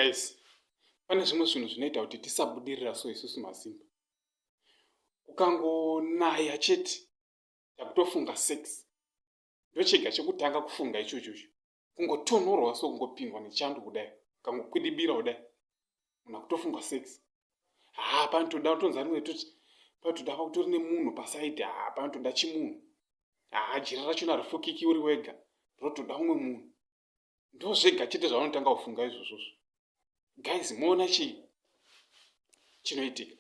Guys, pane zvimwe zvinhu zvinoita kuti tisabudirira so isusu maZimba. Kukangonaya chete takutofunga sex. Ndochega chekutanga kufunga ichochocho. Kungotonhorwa so kungopindwa nechando kudai, kangokwidibira kudai. Munhu akutofunga sex. Haa panotoda kutonzi rimwe toti panotoda pakutori nemunhu pasaidi haa panotoda chimunhu. Haa jira rachona harifukiki uri wega rotoda umwe munhu. Ndozvega chete zvavanotanga kufunga izvozvozvo. Guys, moona chii chinoitika?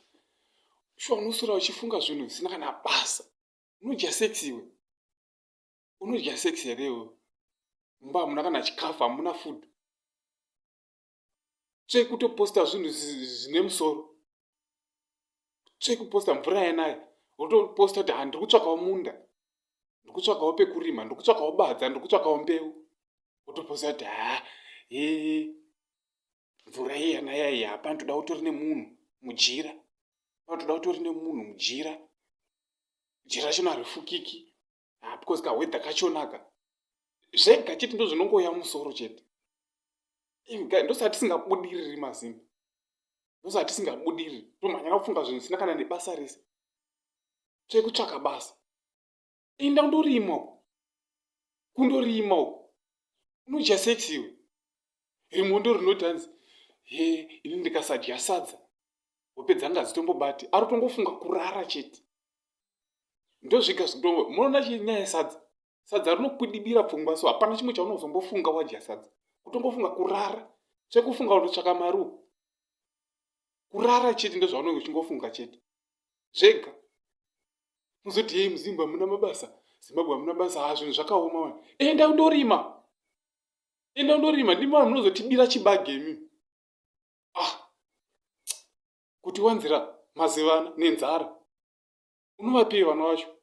Shuwa unoswera uchifunga zvinhu zvisina kana basa. Unodya sex iwe. Unodya sex here iwe? Mumba hamuna kana chikafu, hamuna food. Tsve kutoposta zvinhu zvine musoro. Tsve kuposta mvura yanaya. Wotoposta kuti handiri kutsvakawo munda. Ndiri kutsvakawo pekurima, ndiri kutsvakawo badza, ndiri kutsvakawo mbeu. Wotoposta kuti haa, hee, mvura iyi yanaya iyi hapana toda utori nemunhu mujira. Panotoda utori nemunhu mujira. Jira rachona harifukiki. Ah, because kawedha kachonaka. Zvega chete ndozvinongouya musoro chete. Ndosaka tisingabudiriri maZimba. Ndosaka tisingabudiriri. Tomhanyira kufunga zvinhu zvisina kana nebasa rese. Tsve kutsvaka basa. Enda undorima uko. Kundorima uko. Unodya sex iwe. Rimwe ndo rinoti hanzi, he, ini ndikasadya sadza, hope dzangu hadzitombobati. Ari kutongofunga kurara chete. Ndozvega zvitongo. Munoona nyaya yesadza. Sadza rinokwidibira pfungwa so hapana chimwe chaunozombofunga wadya sadza. Kutongofunga kurara. Chekufunga unotsvaka mari uko. Kurara chete ndozvaunenge uchingofunga chete. Zvega. Muzoti yei muZimbabwe hamuna mabasa. Zimbabwe hamuna basa. Ha zvinhu zvakaoma wena. Enda undorima. Enda undorima. Ndimi vanhu munozotibira chibage imi. Ah. Kutiwanzira mazivana nenzara. Unovapei vana vacho?